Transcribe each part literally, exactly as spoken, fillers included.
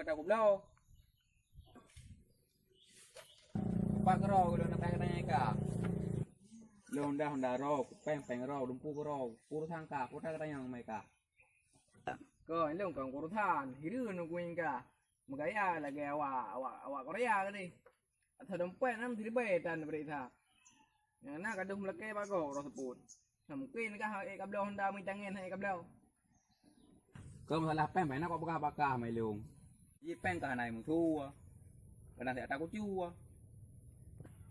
Kata kubloe. Pat keudroe lôn na péng keuneuk ka. Lôn dah honda roe, kupéng péng roe, lumpu keudroe, urusan ka, kota katanyong mai ka. Kon lôn kon urusan, hireuen nunggu ka. Meugaya lagèe awak, awak, awak Korea tadi. Ata dompet nam siribèe tan bri that. Nyang na ka deuh meulakèe bak gob uroe seupôt. Nah, mungken kah ék kabloe honda meutangen ék kabloe. Keu masalah péng, péng na kok peugah bak kah, Mai Long. Jih péng kah hana meusu. Keunan siat takucue.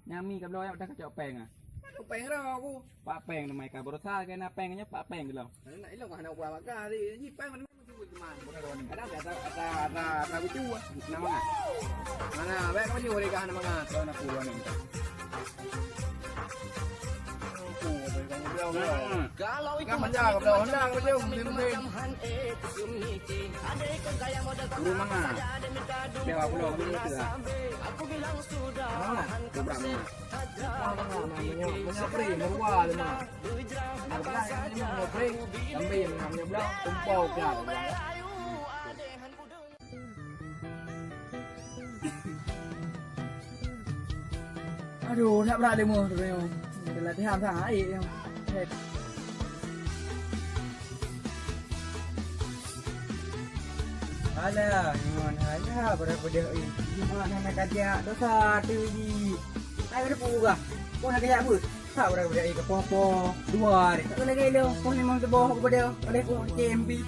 Nyang mi kabloe nyan dah kacok péng ah. Péng roe ku. Pak péng teuma ka beurasa keu na péng nyoe pak péng keulong. Nak ilong hana ubah bak kah tadi. Jih péng Kadang ada, ada, ada, ada, ada lucu, ah. Nama? Mana? Baik, kamu juga, Rika, nama? Kau nak puluhan ni. Hmm. Kalau itu macam, kalau honda, kalau dia, mungkin, mungkin. Guru mana? Dia, aku belum, belum tu lah. Mana? Kubra mana? Mana? Mana? Mana? Mana? Mana? Mana? Aduh, nak berat lima tu nyoe. Latihan sangat air nyoe. Alah, ngon alah, berat pedas, eh. Cuma nak kajak dosa tu ji. Hai, ada pun gah. Kau nak kajak apa? Tak berat-berat, eh, ke poh-poh dua hari. Tak lagi lo. Poh limong teboh aku pada. Oleh ku C M P.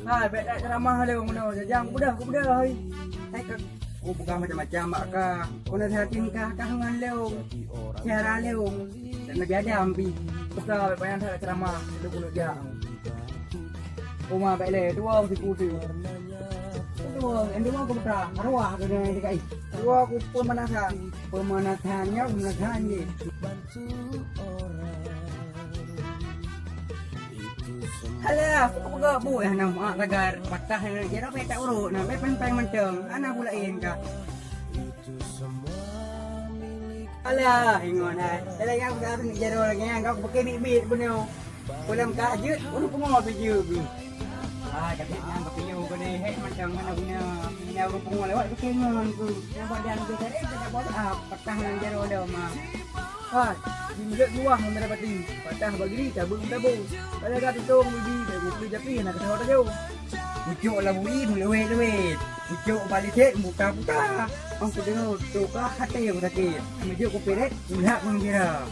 Ha, bèk that ceramah lé wong nyoe. Jajang kubeudôh, kubeudôh, hoi. Hai ka, ku peugah macam-macam bak ka. Ku nasihati kah, kah ngon lé wong. Siara lé wong. Dan Nabi Adam pi. Peugah bèk payah that ceramah. Lôn keuneuk jak. Uma bèk lé, dua wong siku tu. Dua, yang dua ku peugah. Arwah keuneuk dekat. Dua ku pemanasan. Pemanasan nyoe, pemanasan je. Alah, peugah bu eh, na mak sagar patah, eh, jaroe pih tak urut, na pih peng-peng mantong, ana bu laén kah. Alah, ingat hai. Dalam yang aku dah tunjuk jaroe lagi, yang kau pakai bit-bit bunoe. Pulang ka jeuet, ureueng pungo tu jeuet. Ah, tapi nyang kau pinjau kau ni, hek macam mana guna? Nyang ureueng pungo lewat, pakai ngon tu. Nampak dia ambil dari, tak boleh, ah, patah nang jaroe dah, mah. Hai, di milék luwah ngon dara pati, patah bagri tabeueng tabông. Kaya ka tutông bibi, dan bukli japi hana keudroe tajông. Pucôk lam bui meuleuwét-leuwét, pucôk bak lisek buta-buta. Ong kudeungoe toka até nyang sakét, meujeuet kupiret ulak meungira.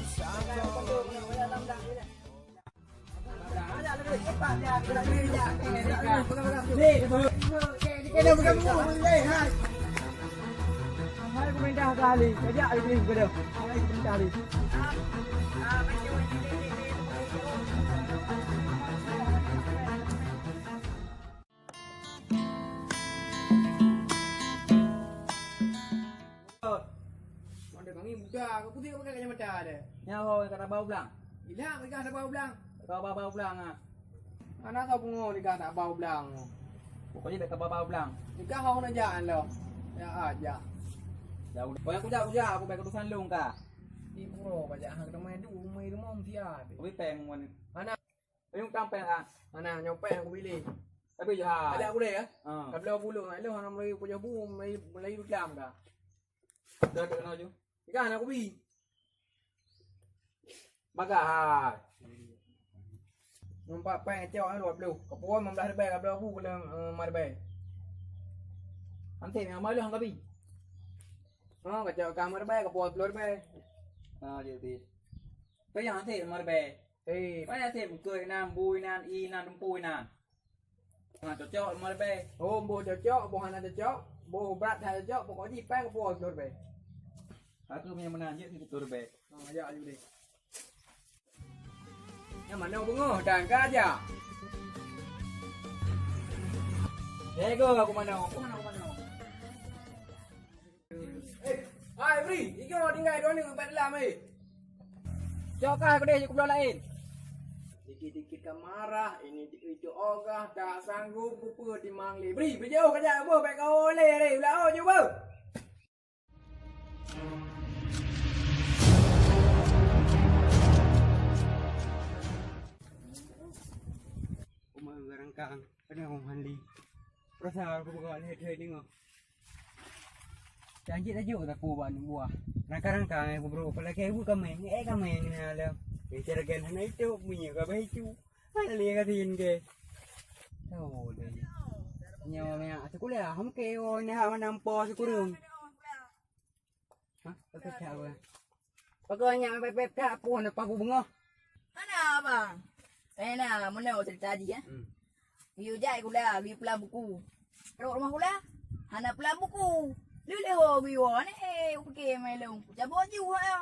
Mandang angin buta, kau putih kau pakai kacamata deh. Nyawa kata bau blang. Ilang, ikan ada bau blang. Kau bau bau blang ah. Mana kau pungo ikan tak bau blang? Pokoknya tak bau bau blang. Ikan kau nak jalan lo. Ya aja. Ya udah. Kau yang kujak kujak aku baik urusan lu kah. Di pura kajak hang teman tu, umai rumah mesti ada. Tapi peng wan. Mana? Payung tam peng ah. Mana nyopeh aku pilih. Tapi ya. Ada aku deh ya. Ha. Kabla puluh, lo hana mulai pujah bu, mulai mulai dalam dah. Dah tak kenal je. Ikan aku bi. Bagah. Nampak peng cok dua puluh. Kapua lima belas ribu, kabla bu kena lima ribu. Nanti yang malu hang kabi. Ha, kacau ka lima ribu, kapua sepuluh ribu. Ha, jadi. Kau yang nanti lima ribu. Eh, payah sép meukeue inan, bu inan, ie inan, dumpu inan. Nah, cocok lima ribèe. Oh, boh cocok, boh hana cocok, boh brat hana cocok, pokok jih pèng ka puwoe lima ribèe. Aku punya menang je siku lima ribèe. Ha, ya, ayu deh. Nyang mana beungoh dan ka aja. Lego aku mana, aku mana, aku mana. Eh, hai, Bri, ikau tinggai dua ni empat dalam, eh. Cok kah keudeh je keubloe laén. Dikit-dikit ka marah, ini di-, itu ogah, tak sanggup kupeue timang lé. Bri, beujeuh kajak boh, bèk kau lé, lé, ulah oh, jeuet boh. Uma barangkang, kena Om Handi. Rasa aku buka lihat hai dengar. Janji tajuk tak ku ban buah. Rangka-rangka ngai kubro, kalau kayak ibu kami, eh kami ni ada. Bicara kan hana itu, punya kau baik itu. Hana lihat katin ke. Tahu deh. Nyawa meh, aku kuliah, ham ke, oh, ni hak mana empa sikurung. Hah? Pepet that apa? Pokoknya pepet that pun apa aku bengah. Hana, Abang. Eh, na, meunoe cerita jih, ya. Hmm. Geuyue jai kuliah, geuyue peulaen buku. Trok rumoh kuliah, hana peulaen buku. Lheueh lewat geuyue, aneh, eh, upike mé lôn. Kucabot ju, ha, ya.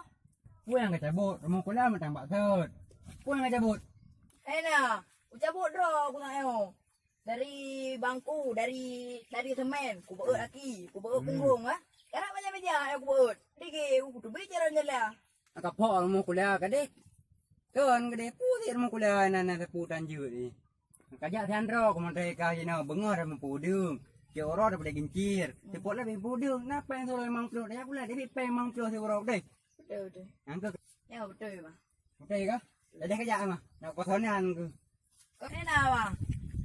Peue nyang kacabot? Rumoh kuliah mantong bak sot. Peue nyang kacabot? Eh, na, kucabot droe ku na, yo. Dari bangku, dari, dari semen, kubeuet aki, kubeuet punggong, ah. Karab meja-meja nyang kubeuet. Dege, kuteubiet jalan-jalan. Ka phok rumoh kuliah kadeh. Kon kadeh, pusih rumoh kuliah nan, nan sapu tan jeuet ni. Kajak sian droe, kumantai ka jinoe, beungoh dah meupeudeueng. Cok uroe dah pada gincir. Seupôt lah meupeudeueng. Na péng siuroe limong ploh, dah kuliah, tapi péng limong ploh siuroe deh. Beutôi, beutôi. Nyang ke? Ya, beutôi, Bang. Beutôi ka? Dah kajak, Bang. Nak kosongan ke? Kok na, Bang?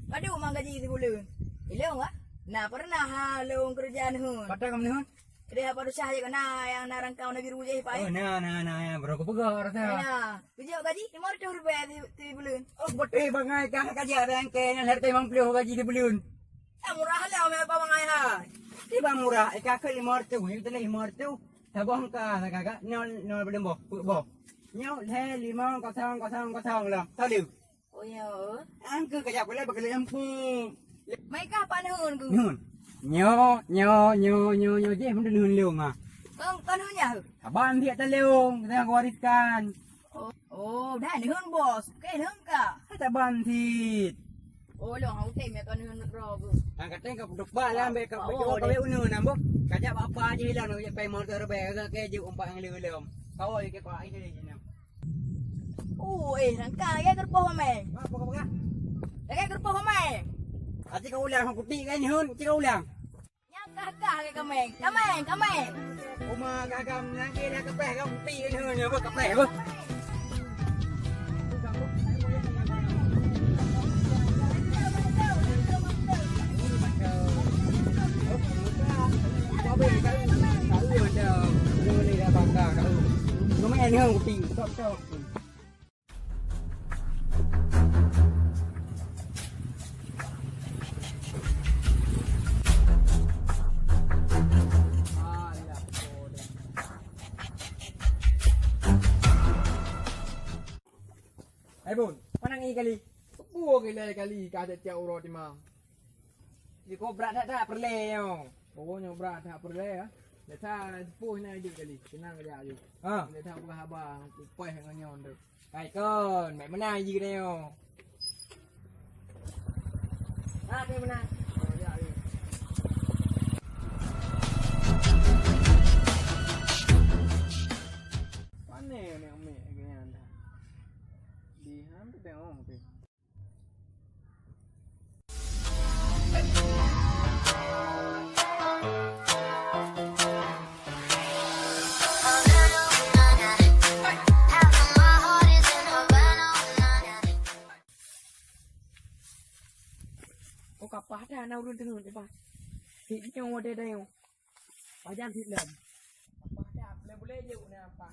Padum mang gaji sibuleuen? Ilong, Bang? Na pernah, ha, lôn keureuja neuheun. Patang kamu neuheun? Keudeh apa susah je kena nyang na rangkau na biru je, Pak, eh? Oh, na, na, na, ya, baru kupeugah rasa. Na, kujak gaji lima ratus rupiah si, sibuleuen. Oh, beutôi bangai kah kajak rangkai nyang hareuta limong ploh gaji sibuleuen. Ya, murah lah, apa bangai ha? Tiba murah, eh, kakak lima ratus, itu lima ratus. Saboh angka, kakak, nol, nol belum boh, peuet boh. Nyoe lhèe limong kosong kosong kosong lah. Tadi. Oh, ya. Angka kajak pula bakal empuk. Mai kah Pak Nuhun ku? Nuhun. Nyo, nyo, nyo, nyo, nyo, jeh meunan Nuhun lom ah. Kong, kong Nuhun ya? Saban siat talong, tengah kuwariskan. Oh, oh, dah Nuhun bos. Oke, Nuhun ka. Saban sit. Oh, long, oke, me kong Nuhun ro ku. Hang kateng ka puduk ba lah, ambek ka puduk ka unu nambo. Kajak apa aja hilang nak pai motor bai ke ke juk umpat yang lelom. Kau ke kau ai ke. Oh, eh, rangka ya geureupoh amai. Apa kau pegang? Lagèe geureupoh amai. Aci kau ulang, aku pik kan Nuhun, aci kau ulang. Nyang kah-kah lagèe kameng. Kameng, kameng. Uma gagam lagi dah kepeh kau pik kan Nuhun, apa kepeh apa? Kau main Nuhun, kopi. Stop, stop. Hai Bun, mana ngi kali? Kebo gila kali ka ada tiap uroe timang. Di kobra tak tak perle yo. Oh, nyoe brat that peureulèe, ya. Biasa sepuh na jeuet kali, seunang aja jeuet. Ha. Biasa buka haba, kupaih ngon nyoe tu. Hai kon, mek meunan jih keunoe. Ha, mek meunan. Oh, ya, ya. Pane mek mek geuhnyan dah. Di han tu tengok tu. Oh, kapah dah na ureueng teungeut, Pak. Cit nyoe wadai dayong. Pajan sit lom. Apa dah, boleh-boleh je guna apa.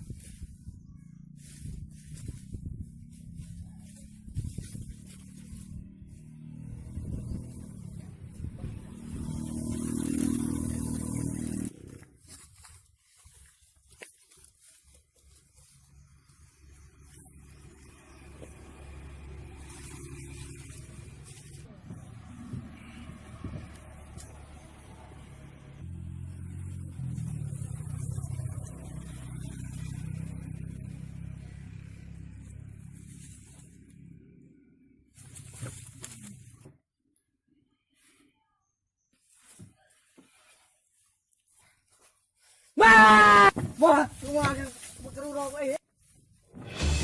Wah! Wah, rumah dia berkerurau, eh.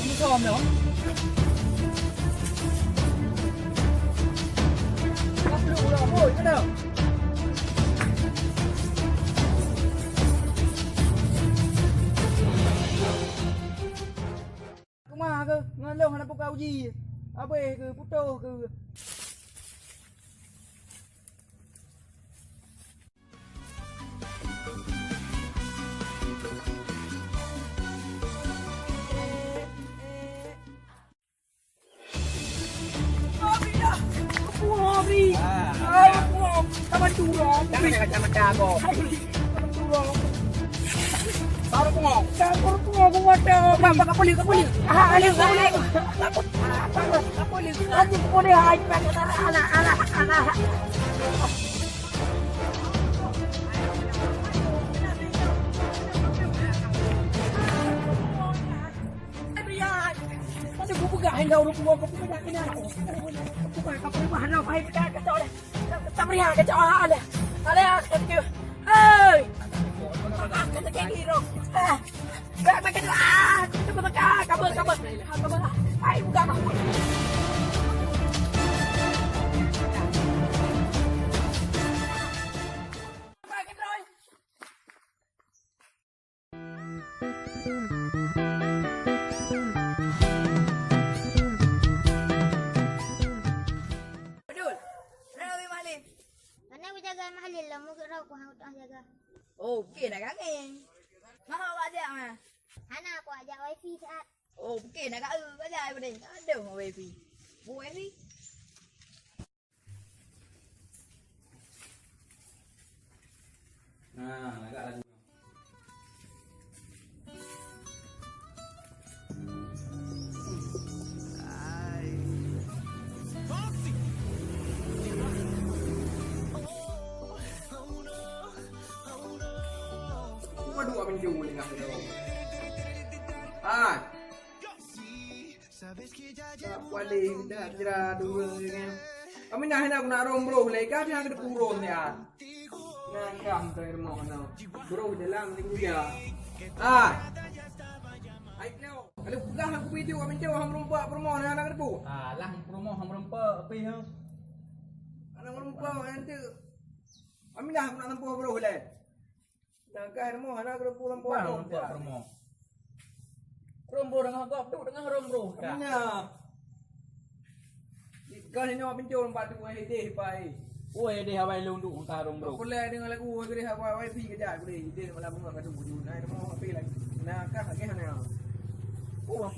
Ini kau ambil, oh. Apa lu, udah, boy, kena. Keumah keuh, ngon lôn hana buka uji. Abéh keuh, putôh keuh. Sama curang. Jangan ada kacamata kau. Curang. Baru tengok. Baru tengok aku mata. Apa, apa, apa boleh, apa boleh? Ah, boleh, boleh. Apa boleh? Aku boleh, hai, anak, anak, anak. Aduh, ya. Macam aku pegang, hai, dah urut gua, aku pegang kena. Aku pegang, aku pegang, hai, pegang, kacau deh. Sabrian, kacau, ah, ada. Ada, ada, ada. Hei! Ah, kata kaki dong. Ah. Bak, bak, bak. Ah, kata, kata, ah, kabur, kabur. Ah, kabur. Hai, buka, buka. Betul. Kenapa, Wei Mahlil? Mana bejaga Mahlil lah, mungkin rau ku hang utang jaga. Oh, oke nak kangen. Maha awak ajak mah. Hana aku ajak wifi saat. Oh, oke nak kau ajak aku deh. Ada wifi. Bu wifi. Nah, agak lagu. Waduh, abang jauh lengah tu. Ah. Paling dah kira dua ni. Kami nah nak nak rom bro leh, kah dah kena kurung ni ah. Nah, kah muka rumah na. Bro dalam ni kuya. Ah. Ai kau. Kalau peugah aku video kami tu ham rompak promo na nak debu. Ah, lah promo ham rompak apa ya? Anak rompak nanti. Kami dah nak tempuh bro leh. Nah, kah rumoh hana geureumpung lampôh. Bang, rumoh. Rumoh deungon gob, duek deungon rumoh dah. Nah. Kah nyoe pintoe lompat tu, eh, deh, pai. Oh, eh, deh, awai lôn duek engkah rumoh. Kulai deungon lagu, eh, deh, awai, awai, pi kejak, deh, deh, malam bunga kadu, kadu. Nah, rumoh api lagi. Nah, kah lagi hana. Oh,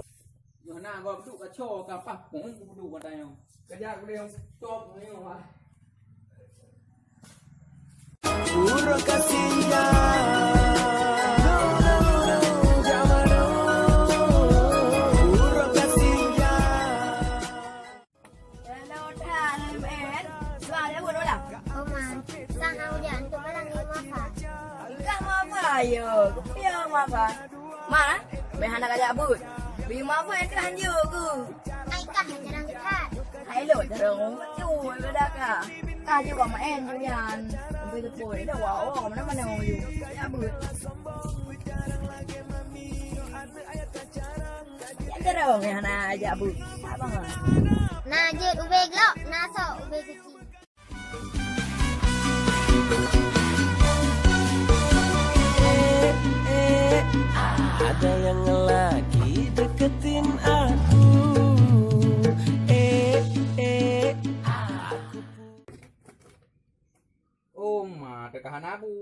nyoe na gob duek ka cho, ka pah, pung, kudu kata nyoe. Kejak, deh, top, nyoe, wah. Uroe ka sinja. Uroe ka sinja. Hello, Tan, M N. Suara dia bodoh lah. Oh, Man. Sang hang ujan tu malam ni mafa. Enggak mafa, yo. Kupiah mafa. Ma, bèk hana kajak buet. Bi mafa yang keu hanjeuet ku. Ai kah jarang that. Hai lo, jarang. Cu, lo dah kah. Kah juga main tu yan. Ambil tepuk. Dah wah, oh, mana-mana orang you. Ya, buet. Ya, jarang yang hana ajak buet. Tak bangat. Na jeuet ubé glok, na sok ubé keuci. Eh, eh, ada yang lagi deketin aku. Eh, eh, aku pu- Oh, ma, teuka hana bu.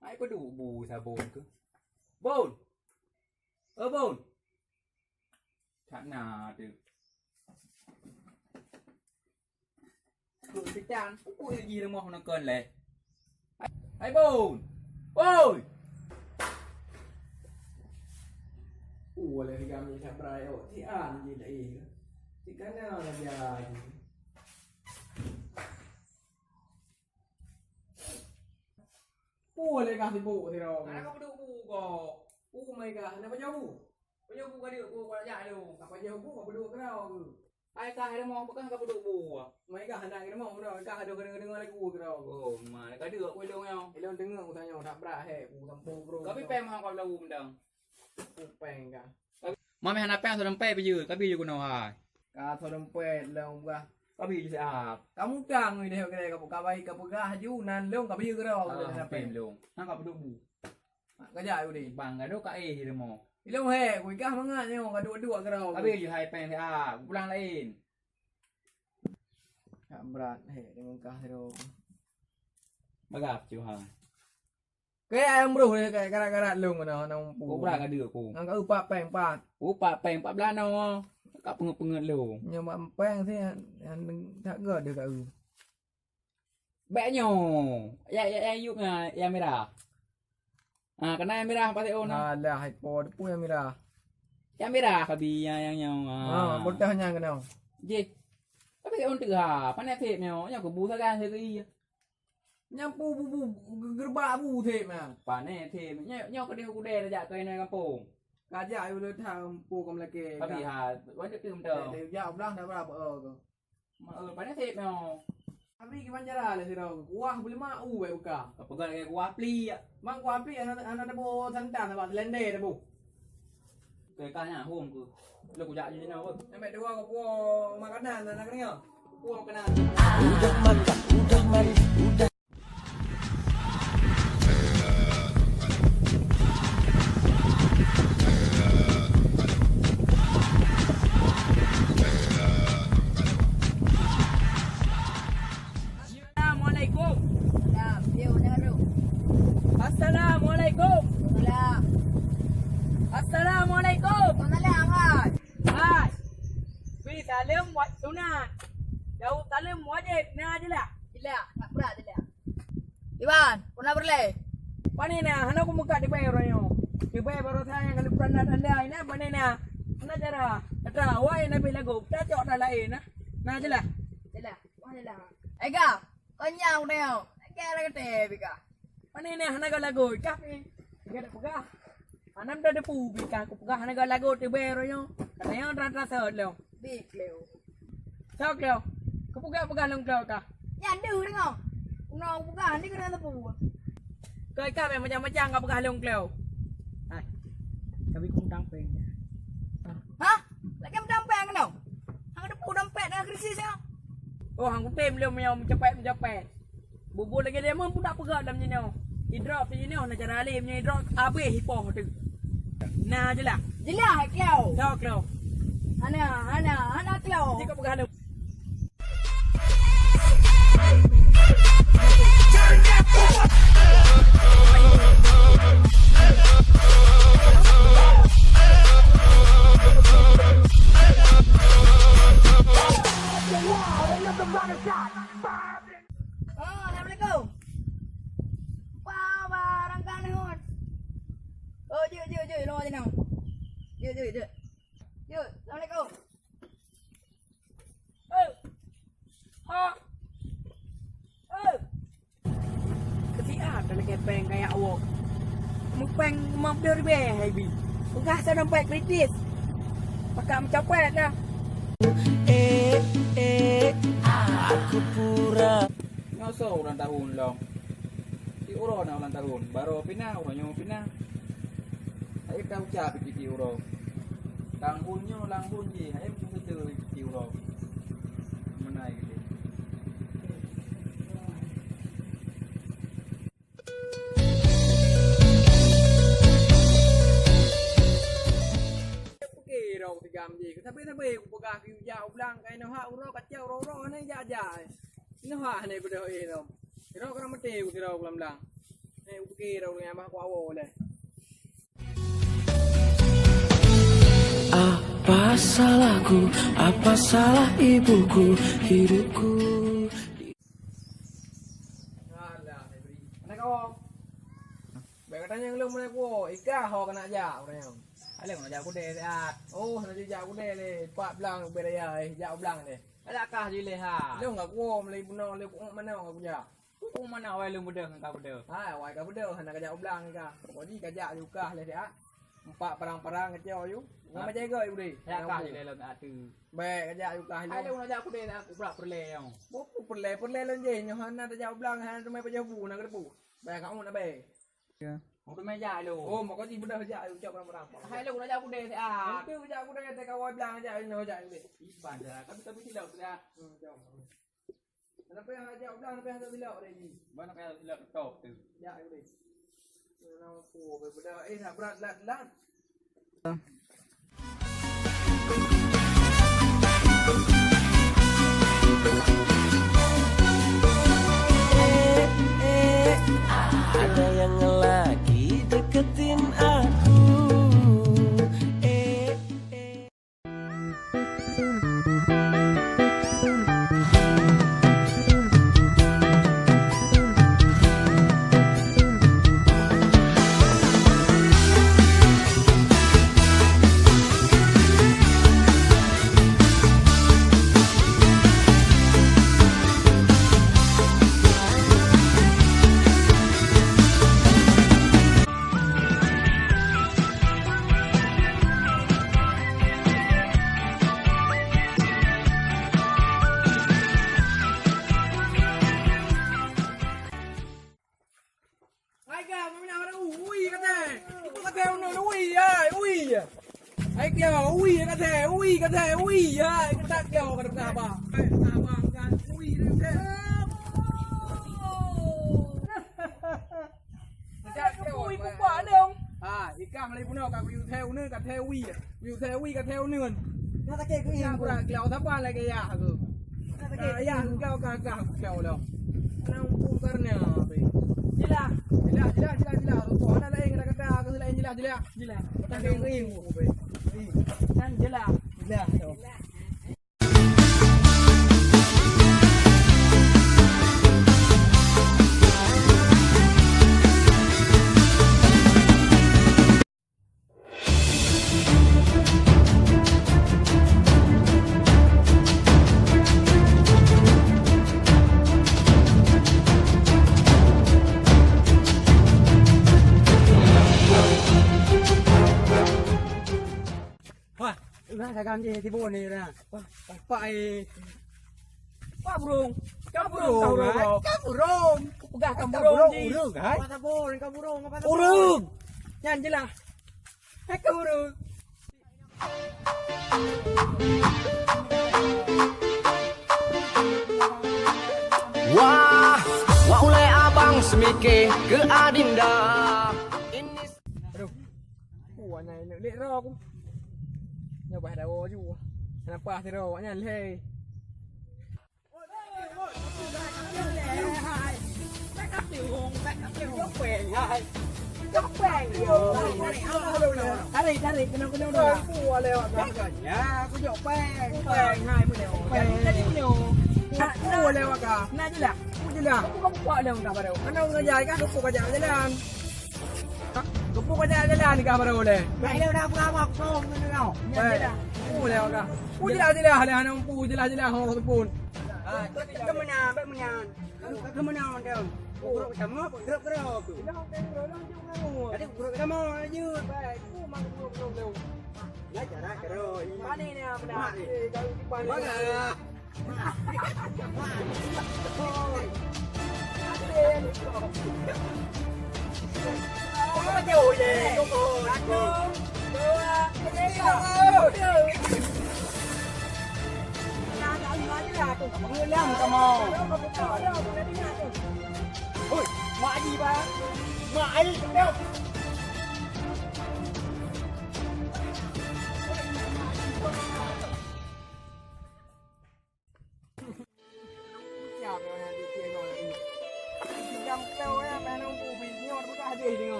Ai peuduek bu sabon ke? Bon. Oh, Bon. That na teuh. Keu sitang, peue jih rumoh neukon lé. Hai, Bon! Woi! Peue lé tiga minit that brai awak, si An jih dah, eh. Si Kana raja jih. Peue lé kah sibuk sidroe? Hana ka peuduek bu kok. Peue mai kah? Hana pajoh bu? Pajoh bu ka deuek bu, ka jak lôn. Ka pajoh bu, ka peuduek keudroe keuh? Hai kah, hai rumoh, peue kah ka peuduek bu? Mai kah, hana rumoh, meunoe kah, adoh ka deungoe-deungoe lagu keudroe keuh? Oh, ma, ka deuek ku lôn nyoe. Ilôn deungoe utai nyoe, that brat hé, bu sampoe bro. Ka bi péng meuhai ka beu lau meudang. Peue péng kah? Mameh hana péng, soe dompet peue jeuet, ka bi jeuet keunoe hai. Ka soe dompet lôn bah. Ka bi jeuet siap. Ka mutang idéh keuhai ka, ka baik ka peugah ju nan lôn ka bi jeuet keudroe. Ah, hana péng lôn. Hana ka peuduek bu. Ka jak udeh. Bang gadoh ka éh ilmu. Ilmu hé, kui kah mangat nyoe ka duek-duek keudroe. Ka bi jeuet hai péng siap. Pulang laén. Ka brat hé deungon kah sidroe. Bagah cu hai. Kaya ayam broh dia kaya karat-karat lông kena, kena umpu. Kobra ka deuek ku. Ngan ka upat péng pat. Upat péng pat belah nyoe. Ka peungeut-peungeut lông. Nyoe mak péng sih, yang tak gak dia kat u. Bèk nyoe. Ya, ya, ya, yub nya, yang merah. Ha, keunan yang merah pasti oh na. Alah, hai po, depu yang merah. Yang merah kabi yang, yang nyoe. Ha, ha, botah nyan keunan. Jih. Tapi untuk ha, pané sép nyoe, nyoe keubu sagai sekali. Nyang pu bu, bu, ge-, geubak bu sép nyan. Pané sép. Nyoe, nyoe keudeh udé dah jak keu inan gampông. Ka jak yue le tham pu ka meulakèe. Tapi ha, wajib tu mantong. Deh, deh, jak ulang dah berapa, oh, tu. Ma, eh, pané sép nyoe. Abi kiban cara lé sidroe, kuah beuleuma u bèk buka. Peugah lagèe kuah pli. Mang kuah pli hana, hana teuboh santan, sabab seulendé teuboh. Keu ka nyan hom keu. Lôn kujak jinoe weh. Sampai dua kuah makanan anak keunoe. Kuah makanan. Udah makan, udah mandi, udah. Assalamualaikum. Salam. Yo, jangan tu. Assalamualaikum. Salam. Assalamualaikum. Salam, hai. Hai. Bri saleuem wa-, sunat. Jaweueb saleuem wajéb. Na jeulaih? Jeulaih. Nak brat jeulaih. Iwan, peue na peureulèe? Pane na, hana kumeukat tibée uroe nyoe. Tibée baroesa nyang ka lheueh peureulèe na, pane na. Hana cara. Atra, awai na beh lagoe, tacok na laén na. Na jeulaih? Jeulaih. Wah jeulaih. Ega, konyang uroe nyoe. Ega lagèe teh bika. Pane na hana ka lagoe, kah pi. Ega dak peugah. Hana meuteupeu bika kupeugah hana galago teuh bèe uroe nyoe. Katanya rata-rata sot lom. Di kleu. Sok kleu. Kupeugah-peugah lôn kleu kah? Nyan deuh deungoe. Unoe kupeugah ni keuneuk teupeu. Keu ikah bèe macam-macam kapeugah lôn kleu. Hai. Tapi kumutang péng. Hah? Lagèe mutang péng keunoe? Hang teupeu dompet na krisis nyoe. Oh, hang kutem lom nyoe meucapèt-meucapèt. Bubu lagèe lemon pun tak peugah dalam jinoe. Idrop di jinoe na cara lé meunyoe idrop abéh ipoh tu. Na jeulaih. Jeulaih kleu. Tok kleu. Hana, hana, hana kleu. Jika peugah lom. Oh, assalamualaikum. Wah, barang ka nahun. Oh, jeuet, jeuet, jeuet, lôn jinoe. Jeuet, jeuet, jeuet. Jeuet, assalamualaikum. Eh. Ha. Eh. Keusiat talakèe péng kaya woe. Meupéng limong ploh ribèe hai bi. Peugah sa dompet kritis. Pakat meucapèt dah. Eh, eh, aku pura. Nyoe soe ulang tahun lom? Tiep uroe na ulang tahun, barô pih na, uroe nyoe pih na. Hai ka ucap pih tiep uroe. Lam buleuen nyoe, lam buleuen jih, hai meuseujid tiep uroe. Meunan gitu. Pike rhok tigam jih. Sabe-sabe kupeugah keu jak u blang, kai nyoe hak uroe kacau uroe-uroe hana jak-jak. Nyoe hak hana beudôh eh lom. Sidroe keuneuk maté ku sidroe u blang-blang. Hei, kupike rhok nyang bah kuawoe lé. Apa salahku? Apa salah ibuku? Hidupku. Alah, Febri. Mana kau? Baik katanya belum mulai kuah. Ika ho kena jak katanya. Alah, kena jak kudé siat. Oh, nak jak kudé le. Pak blang ubé raya eh, jak blang deh. Alah kah jileh ha. Lông enggak kuah mulai bunoe le kuah mana aku jak. Peue mana awai lôn beudôh ngon ka beudôh? Hai, awai ka beudôh, hana kajak u blang ka. Pokok jih kajak ju kah lé siat. Empat parang-parang kacau ju. Ngon macam goi udeh. Siat kah jileh lôn atu. Bèk kajak ju kah lé. Hai lôn najak kudé aku brat peureulèe nyang. Boh peureulèe, peureulèe lôn jih nyoe hana tajak u blang, hana teumai pajoh bu, na keudepu. Bèk kamu na bèk. Ya. Mau teumai jak lôn. Oh, mako jih beudôh jak ju cok parang-parang. Hai lôn najak kudé siat. Nanti kajak kudé teuka awai blang jak nyoe jak udeh. Ih, bandar. Tapi tapi silap siat. Hmm, jom. Leupah jak u blang, leupah jak silap lagi. Ban ka silap top tu. Jak lagi. Kenapa? Beda eh nak berat lat-lat. Eh, eh, ada yang lagi deketin aku. Eh, eh. Thèe ui, ka thèe ui, hai, ka that keu ka teuka abang. Hai, abang kan ui, thèe. Ka that keu, ui, pubak dong. Ha, ikang lagi bunoe ka kuyue thèe uneuen, ka thèe ui. Kuyue thèe ui, ka thèe uneuen. Nah, tak keu ui. Ikang kurang keu saban lagèe yah tu. Nah, tak keu ui. Yah keu ka ka keu dong. Nang pu karena. Jeulaih. Jeulaih, jeulaih, jeulaih, jeulaih. Tuhan ada lain kata-kata, keu lain jeulaih, jeulaih. Jeulaih. Batang kering. Kan jeulaih. Jeulaih. Wah, udah dagang je tiba ni dah. Wah, apa eh? Pak burung. Kan burung, kan burung, kan burung. Peugah kan burung ji. Urung, hai? Apa burung, kan burung, apa burung? Urung. Nyan jeulaih. Hai, kan burung. Wah, wak ulèe abang seumike keu adinda. Ini Aduh. Ku anai neuk lek roe ku. Nyoe bah dawa ju. Kenapa sidroe awak nyan lhèe? Tarik, tarik, kena, kena, kena. Ya, aku jok pèng. Pèng, hai, punya. Pèng. Tadi, tadi punya. Tak, tak. Nak je lah. Aku je lah. Aku buka lewat dah baru. Mana orang jai kan? Aku kajak jalan. Keupeue ka jalan-jalan nikah baroe lé? Bah, ilèe udah peugah, peugah, peugah, peugah. Nyan jeulaih. Oh, lé peugah. Oh, jeulaih-jeulaih lé, hana mampu, jeulaih-jeulaih, oh, teupon. Ah, keu meunan, bèk meunan. Keu meunan, Don. Kurok sama, kurok-kurok tu. Tadi kurok sama, lanjut, baik. Oh, mak kurok-kurok lé. Lah, jarak kerok. Mana ni, apa dah? Eh, kalau di mana? Bagus. Hôi, mak Haji, Pak. Mak Haji.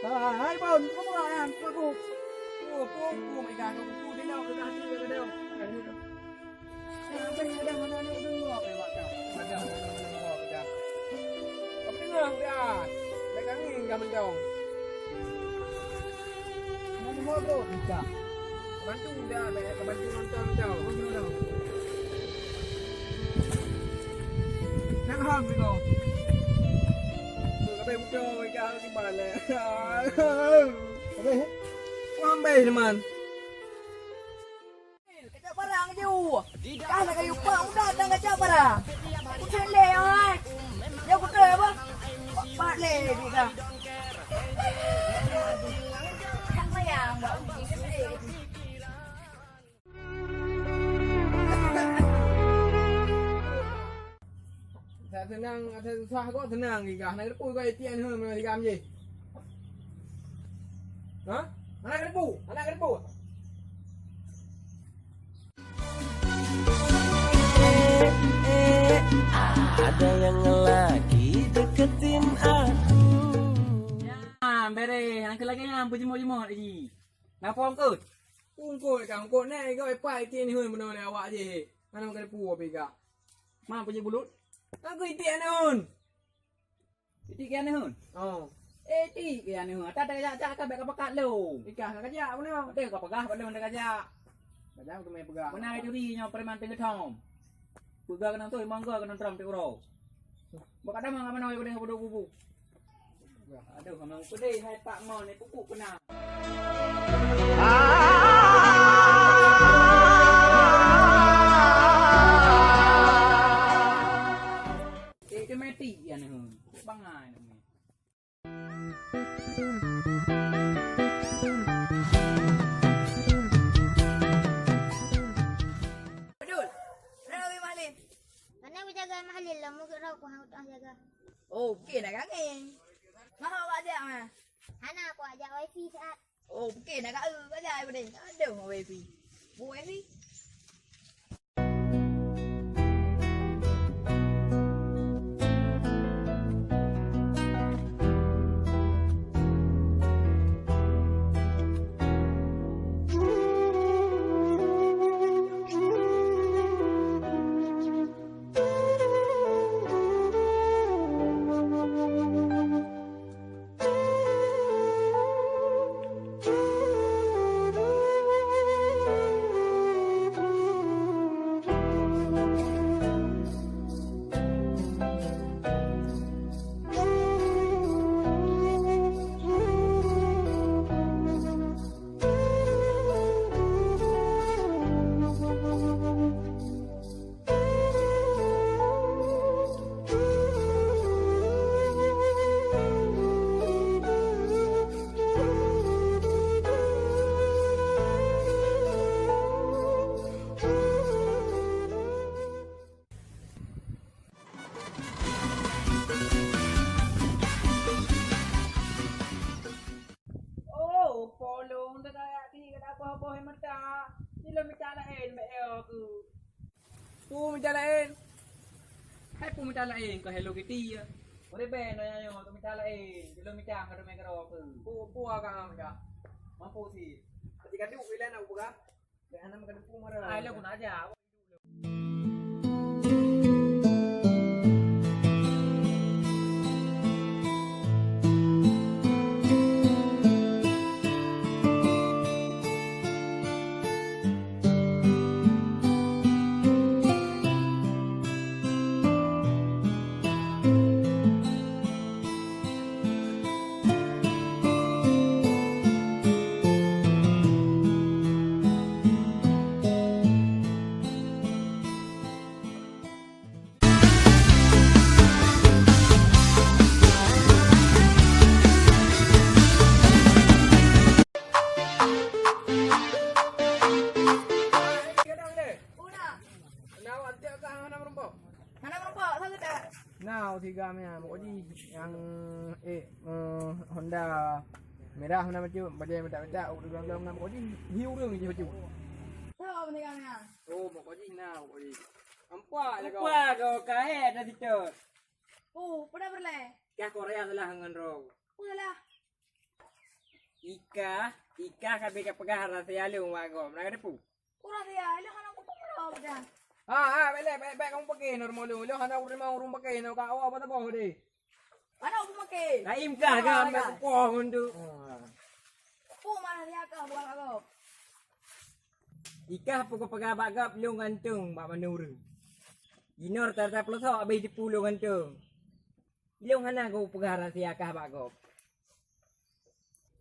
Hai, Bon, keupeue nyan? Keupeue? Oh, pungku, pungku, mega, pungku, dia nak, dia nak, dia nak, dia nak. Ada, ada, mana, mana, mana, mana, mana, mana. Apa dengar dah? Baik kami enggak mendong. Mana mau bro? Bisa. Bantu dah, baik bantu nonton dah. Nak ham ni kau. Tapi bukan mereka harus di mana? Apa? Kau ambil teman. Kacak barang je. Kah nak kayu pak udah datang kacak barang. Kucing leh ai. Dia betul apa? Pak leh juga. Yang sayang, Mbak Uci. Asai seunang, asai susah kok seunang gigah. Hana geuteupeue kok A T M heueh meunyoe digam jih. Hah? Hana geuteupeue? Hana geuteupeue? Ada yang lagi deketin aku. Nyan, bereh. Nyang keu lagèe nyan, beujimôt-jimôt lagi. Napa ungkot? Ungkot ka, ungkot nèk, gok ipat itin hon bunoe lé awak jih. Hana meukeureupu pih gak. Ma peujeuet bulut? Aku itik aneuhon. Itik keu aneuhon? Oh. Eh, itik keu aneuhon. Ata tajak-jak ka bèk ka pakat lom. Ikah ka kajak bunoe. Deh ka peugah bak lôn tajak. Kadang teumé peugah. Beuna turi nyoe preman teuh geuthom. Peugah keunoe teuh, mangga keunoe tram teuh uroe. Bak kadang mangat manoe keuneuk budok bubu. Aduh, memang pedih hai Pak Mon ni, pupuk kena. Eh, dia mati ya ni. Bangai ni. Jaga mahalil lah, mungkin rau ku hang utang jaga. Oh, oke dah kangen. Maha awak ajak mah. Hana aku ajak wifi saat. Oh, oke dah kau ajak aku deh. Aduh, wifi. Bu wifi. Oh, polong teukayak ti kada boh-boh mata. Ilôn mita laén bak yo ku. Peue mita laén? Hai peue mita laén keu Hello Kitty ya? Ureueng bèe nyoe nyoe tu mita laén. Ilôn mita keu mèe keudroe ku. Peue, peue agam mita? Mampu si. Tapi kadu ilan aku peugah. Bèk hana meukeudeupu mara. Ai lôn pun aja. Hana meureumpok, sanggeut that. Na, u tiga meunan, pokok jih nyang, eh, eh, Honda merah meunan bacut, bajèe meutak-meutak, u tiga belas meunan pokok jih, hi ureueng jih bacut. Soe meunan meunan? Oh, pokok jih na, pokok jih. Nampak lah kau. Nampak kau, kahet dah situ. Oh, peue na peureulèe? Kah Korea salah ngon droe. Peue salah? Ikah, ikah ka bèk kapeugah rahsia lôn bak gob. Na kateupeue? Ureueng dia, ilôn hana kupeugah dah. Ha, ha, bèk lé, bèk, bèk kamu peuké ngon rumoh lôn. Ilôn hana kuteurima ureueng peuké ngon kau, apa saboh deh. Hana kupeugah. Laén kah, kah, kah, kah. Peue mana dia kah buat agam? Ikah peue kupeugah bak gob lôn gantung bak mandum ureueng. Jinoe rata-rata peulosok habéh jiteupeu lôn gantung. Ilôn hana kupeugah rahsia kah bak gob.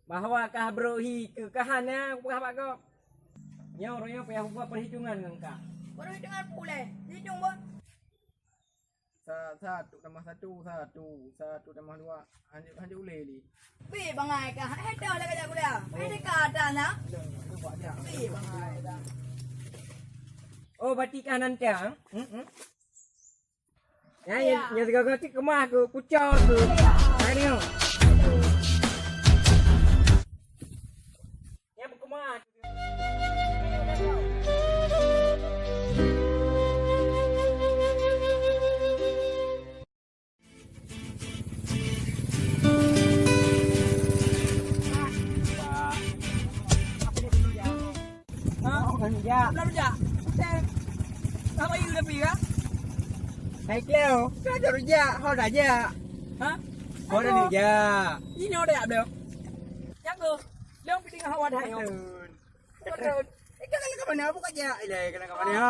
Bahwa kah brok hi keu kah hana kupeugah bak gob. Nyoe uroe nyoe payah kubuat peuhitungan ngon kah. Peuhitungan peue lé? Hitung, Bos. Sa-, satu tambah satu, satu. Satu tambah dua, hanjeuet, hanjeuet ulèe lé. Pi bangai kah. Eh, dah lah kajak kuliah. Eh, dekat dah lah. Pi bangai dah. Oh, berarti kah nantang? Hmm, hmm. Nyan, nyan, nyan sigoe-goe cit keumah keu, kucor keu. Hai nyoe. Nyan beukeumah. Ha? Belum jak. Belum jak. Bukan. Apa you dah pergi, ha? Hai, Cleo. Kau dah rujak. Kau dah jak. Ha? Kau dah rujak. Ini udah jak belum? Jago. Belum pergi dengan awak dah, yo. Betul. Betul. Eh, kau nak ke mana? Buka jak. Ilai, kau nak ke mana?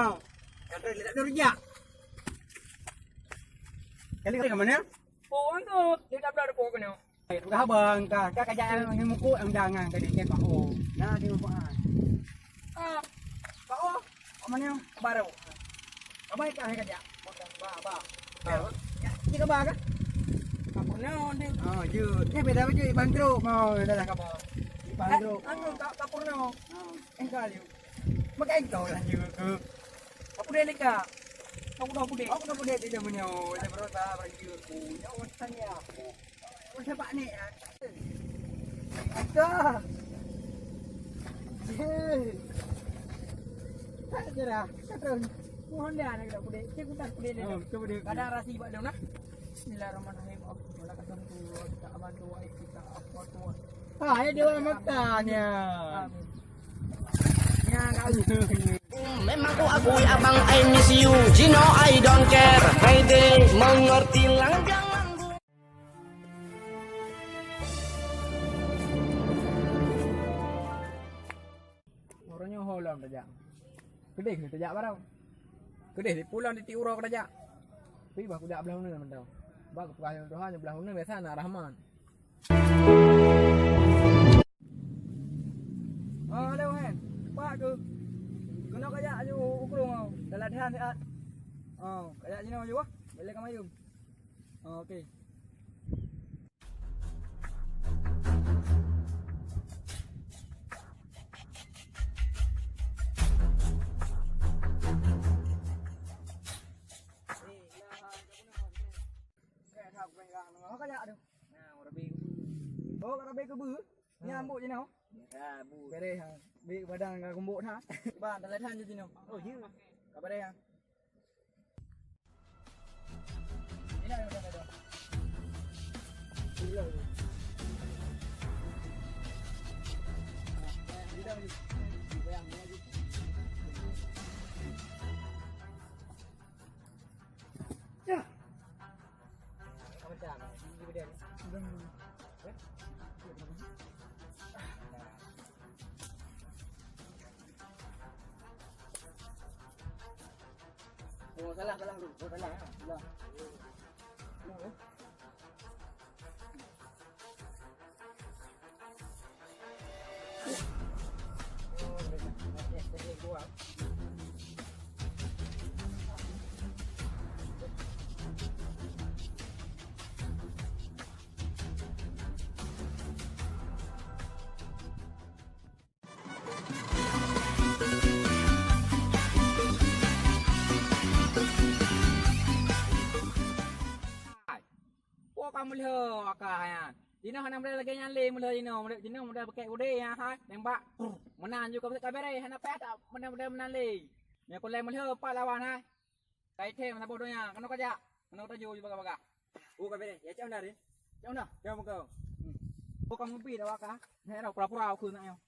Kau dah rujak. Kau nak ke mana? Oh, angkat. Dia tak berada pokok kena. Peugah abang ka, ka kajak nyang mukuk nyang jangan ka dikét bak oh. Nah, di mukuk ah. Ah, bak oh. Apa ni? Baru. Apa ka hai kajak? Ba, ba. Ya, ni ka ba ka? Apa ni? Oh, je. Ni beda baju bangkrut mau dah lah ka ba. Bangkrut. Anu ka ka purno. Oh, engkau je. Makai engkau lah je ke. Apa dia leka? Kau udah pudek. Aku udah pudek di zaman nyoe. Saya berusaha bagi aku. Nyoe urusan ya. Udah pak ni ya. Ada. Hei. Tak jerah. Tak tahu. Mohon dia nak pudek. Cek udah pudek dia. Oh, betul pudek. Kadang rasi buat dong nah. Bismillahirrahmanirrahim. Allah kasih kita aman doa kita apa tuan. Ah, ya dia orang makan ya. Amin. Memang ku akui abang, I miss you. Jino, I don't care. Hai deh, mengertilah jangan. Uroe nyoe ho lom tajak. Keudeh keuh tajak barô. Keudeh di pulang di tiep uroe keuh tajak. Tapi bah kujak blah uneuen mantong. Bah keupeugah lé Tuhan, blah uneuen biasa na rahmat. Oh, lewat hen. Cepat tu. Keunoe kajak aju u krueng oh. Dalam latihan siat. Oh, kajak sinoe aju ah. Balik ka mayum. Oh, okey. Oh, ka rabé keubeue. Nyan buk jinoe. Ya, bu. Bereh ha. Bik badan ka gumbok tha. Ba, dalam than jinoe. Oh, ya. Ka bereh ha. Ini ada, ada, ada. Ini ada. Ini ada. Bayang, bayang. Ya. Oh, salah, salah, bro. Oh, salah, ya. Salah. Salah, ya. Hai. Woe ka meulhö akah nyan. Jinoe hana model lagèe nyan lé meulhö jinoe. Model jinoe model pakèk udé nyan hai. Nembak. Meunan ju ka, ka bereh. Hana payah that model-model meunan lé. Nyoe kulèe meulhö pat lawan hai. Ka ithèe meusaboh donya. Keunoe kajak. Keunoe taju ju bagah-bagah. Oh, ka bereh. Ya, cak unda deh. Cak unda. Cak muka. Hmm. Oh, kamu pi dah wakah. Nyoe dah pura-pura aku nak nyoe.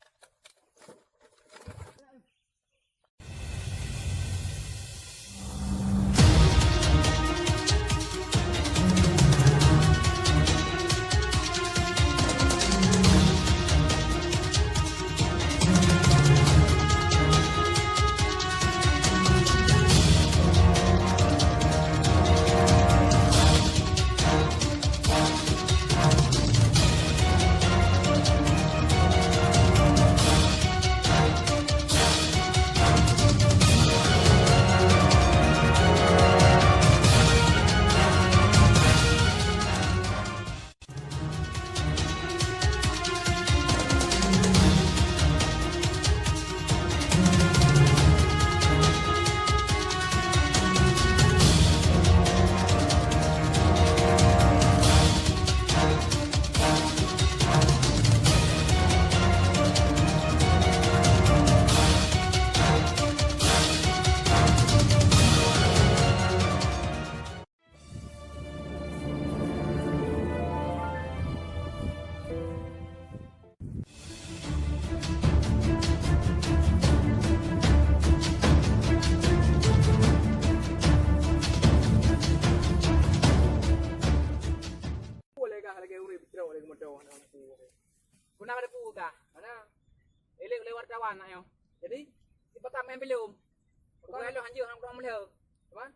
Boleh kah lagèe ureueng pitrok lagèe moto aneuk-aneuk ku. Guna ka depu kah? Mana? Elok lé wartawan nak nyoe. Jadi, dipakam main filem. Bukan lo hanjeuet hang kurang meulhö. Teman?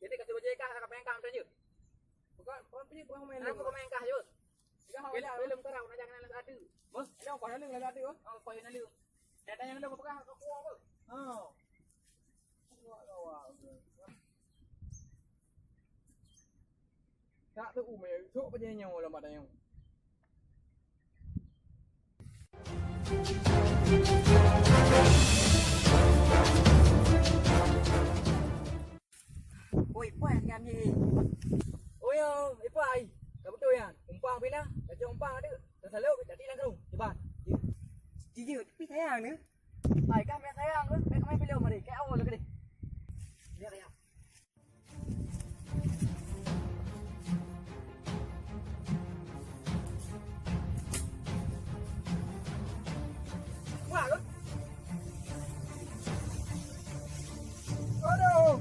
Jadi, kasih bajèe kah, ka main kah, hanjeuet. Bukan, bukan pilih, bukan main. Aku ka main kah, jeuet. Filem, filem sekarang, nak jangan ada. Bos, ada apa, ada ada, oh? Oh, apa yang ada? Datang yang ada, bukan, aku apa? Oh. Tak tahu, umai, sok paja nyoe lom pada nyoe. Oh ya, ipai. Ka beutôi nyan. Umpang pih na, ka cok umpang ada. Tasalok, jadi nanggroe. Cuba. Jijik, tapi sayang ni. Ai, kah mè sayang ke? Mè keumain filem hari. Kayak awal lagi deh. Lihat ya. Wah, lu. Aduh.